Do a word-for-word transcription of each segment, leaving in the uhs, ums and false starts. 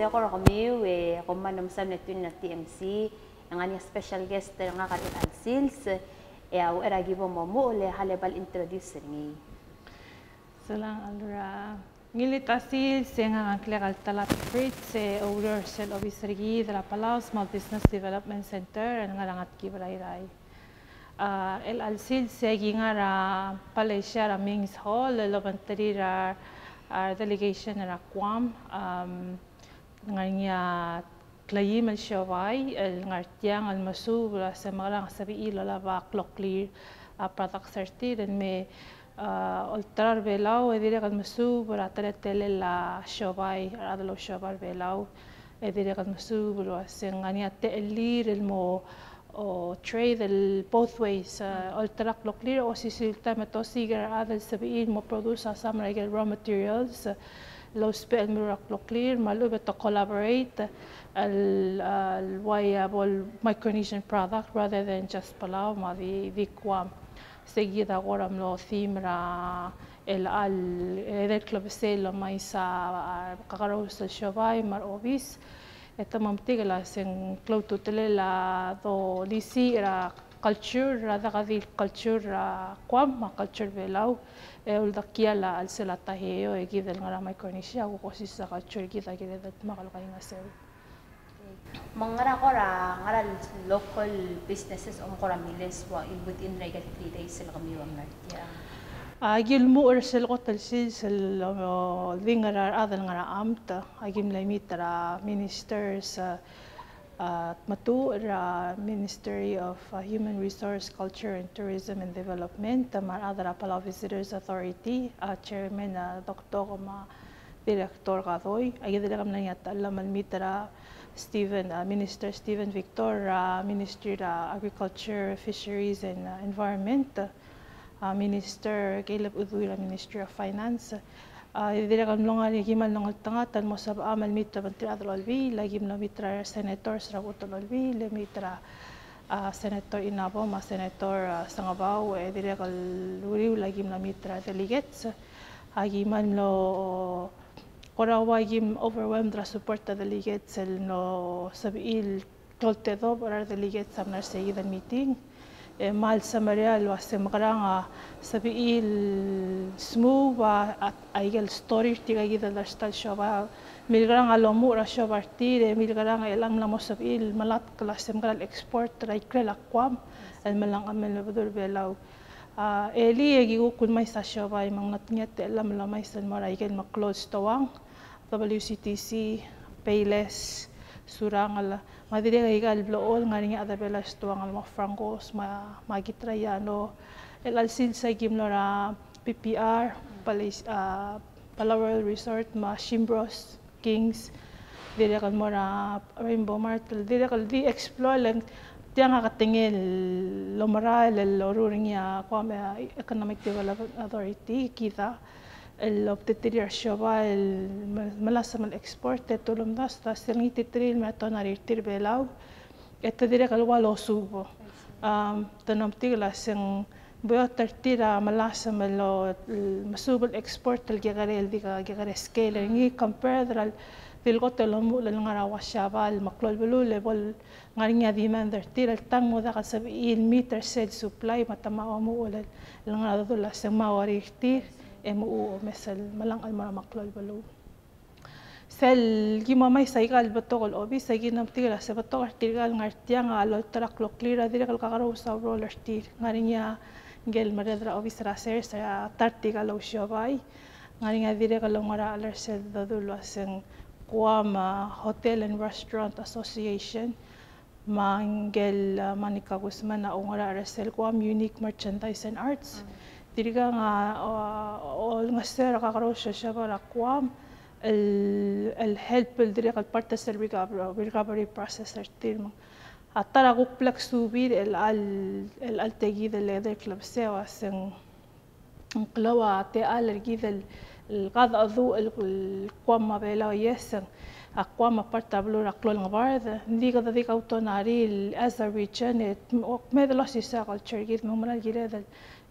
Kora kemiu, e kom mla mesa el tune in er a T M C, e ng ngar er ngii a special guest er ngak er chelecha el sils, e a uchei er a ki bo momuchel e a lebo el introduce er ngii. Sulang Alura. Ngii el ta sils e ngak a ngklek el Talat Fritz, e oureor er sel obis er kid er a Palau Small Business Development Center el ngar er a Ngetkib er a Irrai. A, chelecha el sils e aki ngar er a Palasia er a Ming's Hall el obengterir a, a delegation er a Guam. Am, ngar er ngii a kleim el siobai el ngar tiang el mesuub el uase mekerang a sebechir el olab a kloklir a products er tir el me, a, olterau er a Belau, e dirrek el mesuub er a teletelel a siobai, a rechad el ousiobai er a Belau, e dirrek el mesuub el uase ng ngar er ngii a techellir el mo o trade el both ways, a, olterau a kloklir, osisiu el taem e te osiik er a rechad el sebechir el mo produce a some er a ikel raw materials, a, el ousbech el meruul a kloklir, me a lechub e te collaborate el, a, el ua bo el Micronesian product rather than just Palau me a di, di Guam. Sei kid a kora mlo theme er a el, el, el klebesei el omais a, a, kakerous el siobai me a reobis. E te mo metik el uase ng klou a ultutelel a dolisiich er a culture, er a diak di el culture er a Guam, me a culture er a Belau, e uldak a chelsel a Taiheio, e kid el ngar er a Micronesia, a kuk osisiu a culture er kid a kired el dmak el kaingeseu. Me ng ngar er a kora, ngar er a local businesses el kora miles ua within er a ikel three days el kemiu a mla er tiang? A, aki lmuut er sel kot el sils el, o, di ngar er a rechad el ngar er a amt, aki mle meet er a ministers, a, a, me a, er a Ministry of, a, Human Resource, Culture and Tourism and Development, me a rechad er a Palau Visitors Authority, a, chairman, a, Doktor me a director Kadoi, aki dirrek el mla er ngii a techellam el meet er a Steven, a, Minister Steven Victor, a, Ministry er a Agriculture, Fisheries and, a, Environment, a, Minister Caleb Udui er a Ministry of Finance, A, e dirrek el mlo ngar er ngii a ki mla ngeltengat el mo sebecham el meet er a obengterir a rechad er a Olbiil, aki mlo meet er a senators er a bechut el Olbiil, e meet er a, a, Senator Inabo me a Senator, a, Sengebau, e dirrek el uriul aki mlo meet er a delegates. Aki mlo, kora ua ki overwhelmed er a support er a delegates el mlo sebechir el klou el tedobech er a redelegates a mla er sei kid el meeting. E kmal summary el uase mekerang a sebechir el smuub a, a, a ikel story er tirka kid el dersta el siobai. Milkerang a lomuchel er a siobai er tir, e milkerang e chelechang mla mo sebechir el melatk el uase mekerang el export er a ikrel a Guam el melengchemel el bedul Belau. A, elii e ki kuk el mesa a siobai me ng ngar er ngii a techellam el omais el mo er a ikel meklou el stoang, W C T C, Payless, Surangel, me a dirrek aika el blechoel ngar er ngii a chad er a Belau el stoang el mo Frankos, me a, me a Kitrayano. Chelecha el sils a ki mlo er a P P R, Palace, a, Palau Royal Resort, me a Shimbros, Kings, dirrek el mo er a Rainbow Mart, dirrek el di explore el ng tiang a ketengel el omerael el loruul er ngii a Guam, e, Economic Development Authority, KEDA, el obengterir a siobai el me-, melasem el export, e te ulemdasu a sel ngii a titerir el me a tonari er tir er a Belau, e te dirrek el ua losuub. Am, te mlo metik el uase ng beot er tir a melasem el lo-, el mesuub el export el kekerei el di ka, kekerei scale er ngii compared er a di el kot el omuchel el ngar er a ua Siabal me a klou el beluu el bo el ngar er ngii a demand er tir el tang mo diak el sebechir el meet er sel supply me te mo omuchel el ngar er a dodul el uase ng mo uarir tir e mochu omes el melengchel el mo er a meklou el beluu. Sel ki mo omais aika el betok el obis, aki mlo metik el uase betok er tirka el ngar tiang a lolterau a kloklir a dirrek el kakerous a ureor er tir. Ngar er ngii a ngike el merreder er a obis er a sers er a ta er tirka el ousiobai. Ngar er ngii a dirrek el oungerachel er sel dodul el uase ng Guam, a, Hotel and Restaurant Association, me ngike el, a, Monica Guzman a oungerachel er sel Guam Unique Merchandise and Arts. Tirkang a, a, olengeseu er a kakerous el siobai er a Guam el, el help el dirrek el part er sel recover-, recovery process er tir. Me a ta er a kuk bla ksuub er chelecha el, el chelecha el tekid el ede el klebesei a uase ng ng klou a techall er kid el, el kadecheduch el, el Guam me a Belau e ieseng. A Guam a part er a beluu er a klou el ngebard, ng di kede di kautonari el as a region, e kmeed el osisiu a culture er kid, me ng meral kired el,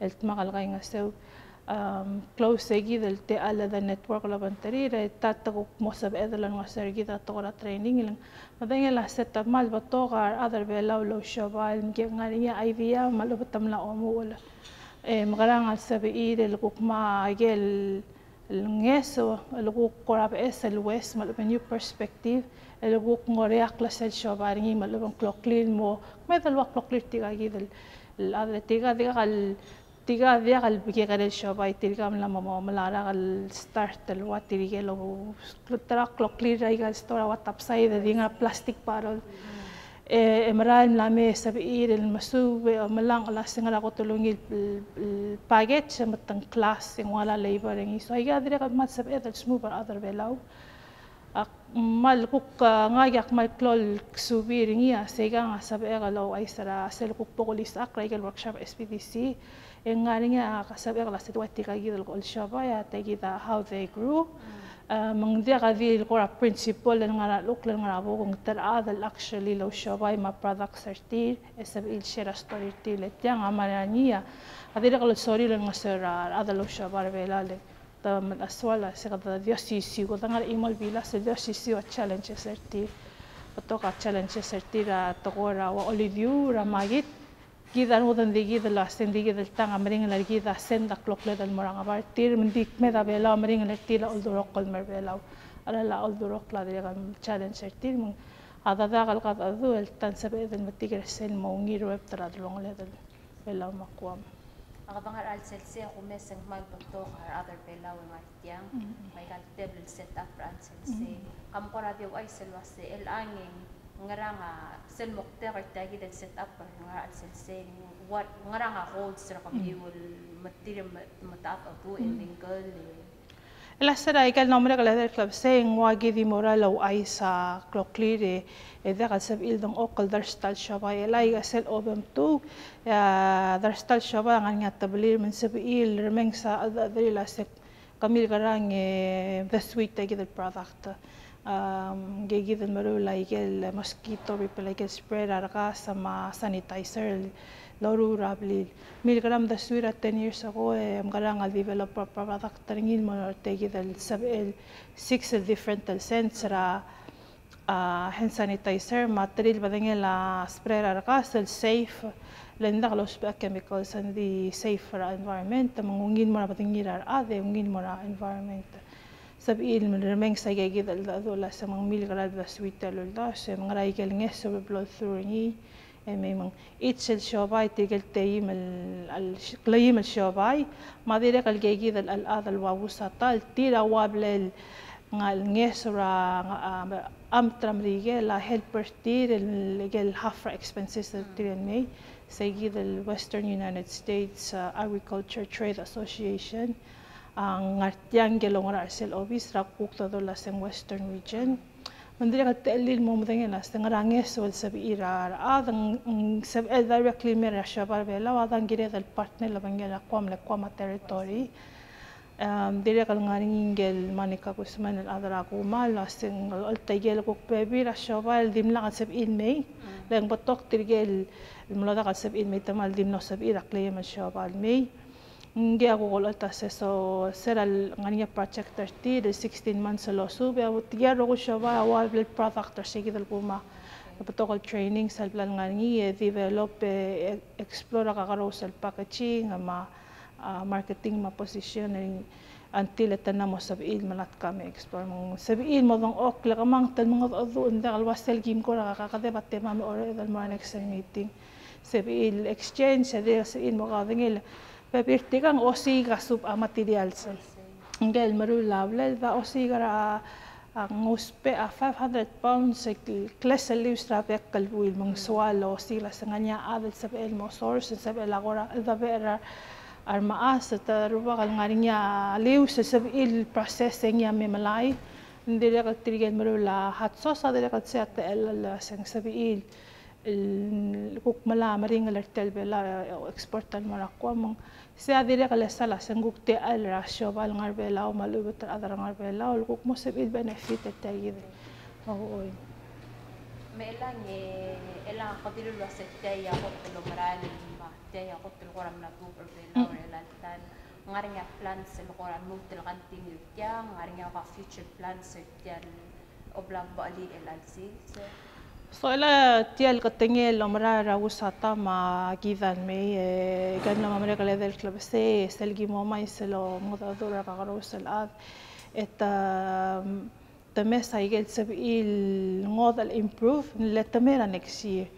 el dmak el kaingeseu. um, close kid el techall el network el obengterir, e ta te kuk mo sebeched el olengeseu er kid a tekoi er a training, le ng medengei el setup me a le betok a rechad er Belau el ousiobai el mekngar er ngii a idea me a lechub e te mla omuchel. E mekerang a lsebechir el kuk mo ikel ngeso el kuk kora beches el ues me a lechub e new perspective el kuk ngar er ngii a klou sel siobai er ngii me a lechub e ng kloklir el mo, me a lechub e ng kloklir tirka kid el, el chad er tirka, tirka el tirka diak el bekekerei el siobai, tirka mla mo, mo, mla er a el start el ua tirke el, te er a kloklir er aika el store a ua topside e di ngar er a plastic bottle. E, e merael mla me sebechir el mesuub e melai el se ngera kot el ungil el, el package me te ng class e ng ua labor er ngii. So aika dirrek el kmal sebeched el smove er a rechad er Belau. Ak kmal kuk, a, ngak a kmal klou el ksuub er ngii a se ikang a sebechek el ouchais er a sel kuk bo kulisechakl er aike el workshop er a S B D C. E ng ngar er ngii a sebechek el se ua tirka kid el ousiobai a tia kid a how they grew. A, me ng diak a di el kora principle el ngar er a llechukl el ngar er a buk, ng ta er a chad el actually el ousiobai me a products er tir, e sebechir el share a story er tir, le tiang a mera er ngii a dirrek el sorir el olengeseu er a rechad el ousiobai er Belau el te mla soal a se kede di osisiu, kede ngar er a chimo el bilas el di osisiu a challenges er tir. Betok a challenges er tir a tekoi er a ua olidiuul er a makit. Kid a rengud e ng di kid el ua se ng di kid el tang a meringel er kid a send a klokled el mo er a ngebard er tir, me ng di kmeed a Belau a meringel er tir a oldurokl el mer Belau. A llach a oldurokl a dirrek el challenge er tir, me ng a dak el kadecheduch el ta ng sebeched el metik er sel mo ungil ruebet er a delongeled el Belau me a Guam. A kede ngar er a chelsel sei a kumes e ng kmal betok a rechad er Belau el ngar tiang, me aika el tebel el set up er a chelsel sei. Kam kora di ouchais el ua se el ang e ng ngerang a sel moktek er tia kid el set up er a chelsel sei, what, ngerang a goals er kemiu el metik el me-, metechedecheduch e mingle e El a se er a ikel mlo merek el edei el klebesei e ng ua ki di mo er a louchais a kloklir e, e diak el sebechir el dengchokl el dersta el siobai. El a ika sel obengterir, e a dersta el siobai a ngar er ngii a tebelir me ng sebechir el remenges a cheldecheduch el ua se kemiu el kerang e desuii tia kid el product. Am, ngii kid el meruul a ikel mosquito repellent, ikel spray er a rekas me a sanitizer el loruul er a blil. Milkerang, me desuii er a ten years ago e mekerang el develop a product er ngii el mo er tia kid el sebechel six el different el scents er a, a, hand sanitizer, me a terir el bedengel a spray er a rekas el safe, le ng diak lousbech a chemicals, ng di safe er a environment, me ng ungil mo er a bedengir a rechad e ungil mo er a environment. Sebechir el remenges aika kid el cheldecheduch el ua se me ng milkerang el desuii tia el uldasu, e me ng ngar er a ikel ngeso el blow through er ngii, e mei me ng each el siobai, tirke el teim el, el, kleim el siobai, me a dirrek el ika kid el, el chad el ua usa ta el tir a ua blal ngar el ngeso er a, a, amt er a Merikel a help er tir el, el half er a expenses er tir el mei, se kid el Western United States, a, Agriculture Trade Association, a, ngar tiang el oungerachel er sel obis er a kuk dodu el ua se ng Western Region. Me ng dirrek el techellir el mo medengei el ua se ng ngar er a ngeso el sebechir a rechad, ng, ng sebechel directly el mer a siobai er a Belau, a dang kired el partner el obengkel a Guam, le Guam a territory. Em, dirrek el ngar er ngii ngike el Monica Guzman el chad er a Guam el ua se ng olecholt a ikel kuk bebil er a siobai el dimlak el sebechir el mei, le ng betok tirke el mlo diak el sebechir el mei, te mle di mlo sebechir a kleim el siobai el mei. Ngii a kuk olecholt a se so, se er a ngar er ngii a project er tir el sixteen months el losuub, e a tirke el rokui el siobai a ua blal product er se kid el kuk mo betok el training sel bla lengar er ngii e develop e explore a kakerous el packaging me a, a, marketing me a positioning until e te mla mo sebechir el melatk me explore. Me ng sebechir el mo dengchokl e kemanget el mengedecheduch, ng diak el ua sel kim kora kakedeb a temam e orreched el mo er a next meeting. Sebechir el exchange, e dirrek el sebechir el mo kaodengei el bebil er tirkang osiik a sub a materials. Ngike el meruul a blal, a osiik er a, a, ng ousbech a five hundred pounds el kles el lius er a bek el buil, me ng soal el osiik el ua se ng ngar er ngii a chad el sebechel el mo source, el sebechel a kora cheldebechel er a remechas, e te rubak el ngar er ngii a lius el sebechir el process e ngii a me melai. Ng dirrek el tirke el meruul a hot sauce a dirrek el sei a techellel el ua se ng sebechir el kuk melai a meringel er tia el Belau, e, export el mo er a Guam. Me ng sei a dirrek el sal a se ng kuk techall er a siobai el ngar er a Belau me a lechub e te rechad er a ngar er a Belau el kuk mo sebechir el benefit er tia kid. Oi. Me chelechang e, chelechang a kedilu el ua se tia a kot el omerael me tia a kot el kora mla tuobed er a Belau er chelechal taem. Ng ngar er ngii a plans el kora lmuut el continue er tiang, ng ngar er ngii a future plans er tia el obla bali el alsi. So el tia el ketengel el omerael er a Wusata me a kid el mei, e, ika el mla mo merek el edei el klebesei, e sel ki mo omais el omengedecheduch er a kakerous el chad. E te, um, te mesa ikel sebechir el ngodech el improve, le te mei er a next year.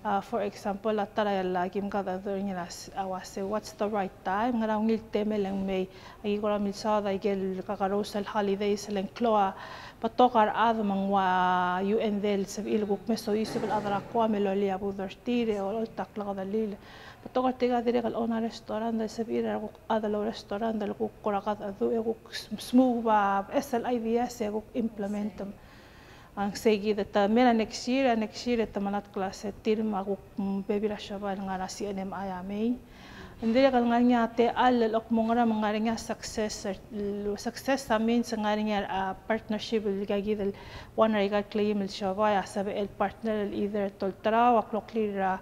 Uh, for example, a ta er a ki mkadecheduch er ngii a s-, a uase, what's the right time? Ngera ungil temel e ng mei. Aki kora milsaod a ikel kakerous el holidays el ng klou a betok a rechad me ng ua U N D el sebechir el kuk me soiseb el chad er a Guam el olii a budech er tir e olecholt a klekedellil. Betok er tirka a dirrek el own a restaurant el sebechir a rekuk chad el restaurant el kuk kora kadecheduch e kuk s-, smuub a beches el ideas e kuk implement. A ng sei kid e te mei er a next year, a next year e te melatk el uase tir me a kuk, mm, bebil er a siobai el ngar er a C N M I a mei. Ng dirrek el ngar er ngii a techall el kmo ngera me ng ngar er ngii a success, el success a means ng ngar er ngii a, a partnership el ika kid el one er aika el kleim el siobai a sebechel partner el either te olterau a kloklir er a,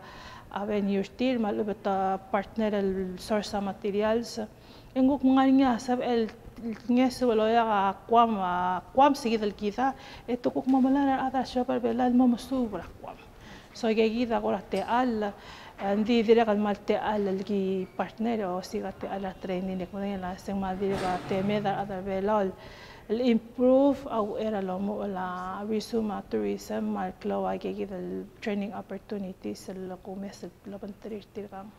a venue er tir me a lechub e te partner el source a materials. E ng kuk ngar er ngii a sebechel ngeso el oeak a Guam, a Guam se kid el kid a, e te kuk mo melai er a rechad er a siobai er a Belau el mo mesuub er a Guam. So, ika kid a kora techall, e, ng di dirrek el kmal techall el ki partner, e osiik a techall er a training, e kmo ng di el uase ng kmal dirrek a temed a rechad er a Belau el, el improve a uchei er a lomuchel a resume a tourism, me a klou a ika kid el training opportunities el kumes el obengterir tirkang.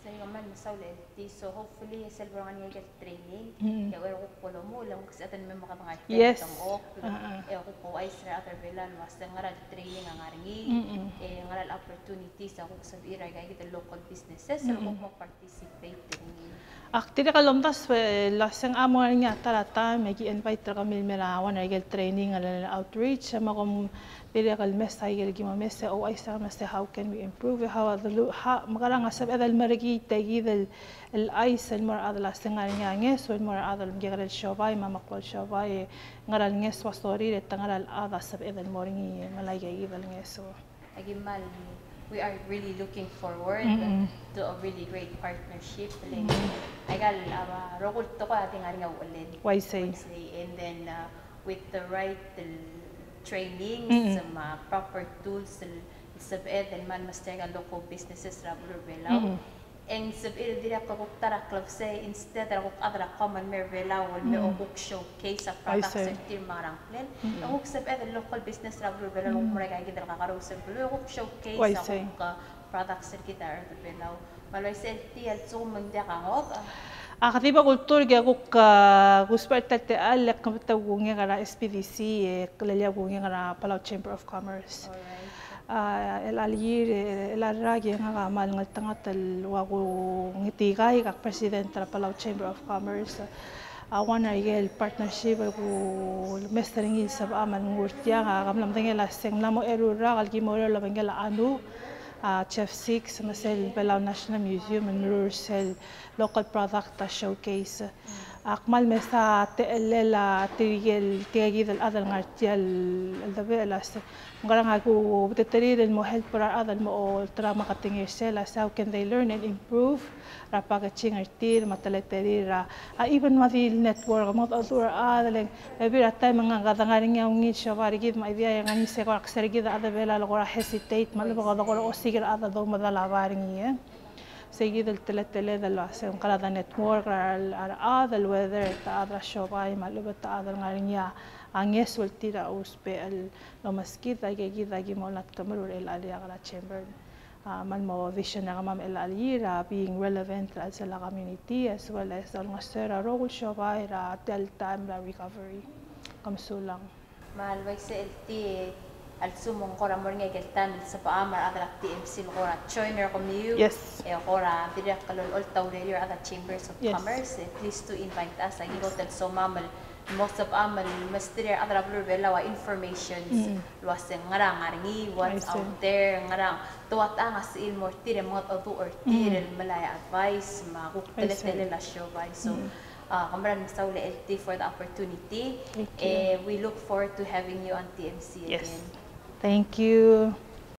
Sei, kmal mesaul el tia, so hopefully, e sel bo er ngii a ikel training, mm, e a uchei er a kuk bo lomuchel, e ng kuk sebeched el me mekedengei a, yes, tengok, a, a, e a kuk ouchais er a rechad er a Belau el uase ngera el training a ngar er ngii, mm, e ngera el opportunities a kuk sebechir er aika kid el local businesses el, mm, kuk mo participate er ngii. Ak dirrek el omdasu el uase ng mo er ngii a ta er a taem e ki invite er kemiu el mei er a one er aike el training el outreach, me kom dirrek el mesa ikel ki mo mesa, ouchais er kemiu el uase how can we improve, how a delu-, ha, mekerang a sebeched el merekii tia kid el, el chais el mo er a rechad el uase ng ngar er ngii a ngeso el mo er a rechad el mekekerei el siobai me a meklou el siobai, ngera el ngeso a sorir e te ngera el chad a sebeched el mo er ngii, melai tia kid el ngeso. Aki kmal, we are really looking forward, mm-mm, to a really great partnership. Le, mm-mm, aika el, a, rokui el tekoi a di ngar er ngii a uchelel. Uaisei. Uaisei. And then, uh, with the right, uh, trainings, mm-mm, me a proper tools, el, el sebeched el mal mesterir a local businesses er a beluu er a Belau. Mm-mm. E ng sebechir el dirrek el kuk ta er a klebesei, instead er a kuk chad er a Guam el mei er a Belau el me, mm, okuk showcase a products, uaisei, er tir me a ngerang, mm, e kuk sebeched el local business er a beluu er a Belau, mm, el kuk mo er aika kid el kakerous er a beluu, e kuk showcase, uaisei, a kuk, uh, products er kid er a beluu er a Belau. Me a le uaisei el tia el lsekum ng diak a ngodech. Ak di bo kulturk e kuk, uh, kusbech er tia el techall e ke mei e kuk ngii er a S P D C, e ke lolii e kuk ngii er a Palau Chamber of Commerce. Alright. A, el chelecha el year, e, el chelecha el rak e ngak a kmal ngeltengat el ua kuk ngitikaik, ak president er a Palau Chamber of Commerce. A one er aike el partnership el kumes er ngii el sebecham el nguu er tiang, a, ke mla medengei el uase ng mla mo eru el rak el ki mo er a obengkel a Anu, a, Chef Six, me sel Belau National Museum, el meruul er sel local product a showcase. Ak kmal mesa techellel a tirke el, tirke kid el chad el ngar tia el, el debechel a se. Ng ngerang a kubeteterir el mo help er a rechad el mo olterau me a ketengel sel a se how can they learn and improve er a packaging er tir me a teletelir er a, a even me a di el network, me a odu er a rechad el, e bebil er a taem e ng kede ngar er ngii a ungil siobai er kid me a idea e ng ngar er ngii se kora kser kid a chad er a Belau el kora hesitate me a lebo kede kora osiik er a chad el doumedal a bai er ngii, e. Sei kid el teleteled el uase ng kora de network er a, a rechad el whether te chad er a siobai me a lechub e te chad el ngar er ngii a ngeso el tir a ousbech el omeskid, aike kid a ki mo olengit el meruul er a chelecha el rak er a chamber. A, me a mo vision er kemam er a chelecha el year a being relevant er a chelsel a community as well as olengeseu er a rokui el siobai er a tia el taem er a recovery. Kom sulang. Me a le uaisei el tia, a lsekum ng kora mo er ngii a ikel taem el sebecham a rechad er a T M C el kora join er kemiu. Yes. E kora dirrek el olecholt a urerir a rechad er a Chambers of, yes, Commerce, e please to invite us. Aki kot el somam el mo sebecham el mesterir a rechad er a beluu er a Belau a informations. Mm. El uase ngera ngar er ngii, what's, I see, out there, ngera te ua techang a sebechir el mo er tir e mengedecheduch er tir, mm, el melai a advice me a kuk, I see, teletelel a siobai. So, mm. Uh, kmal mesaul el tia for the opportunity. Thank you. Eh, we look forward to having you on T M C, yes, again. Thank you.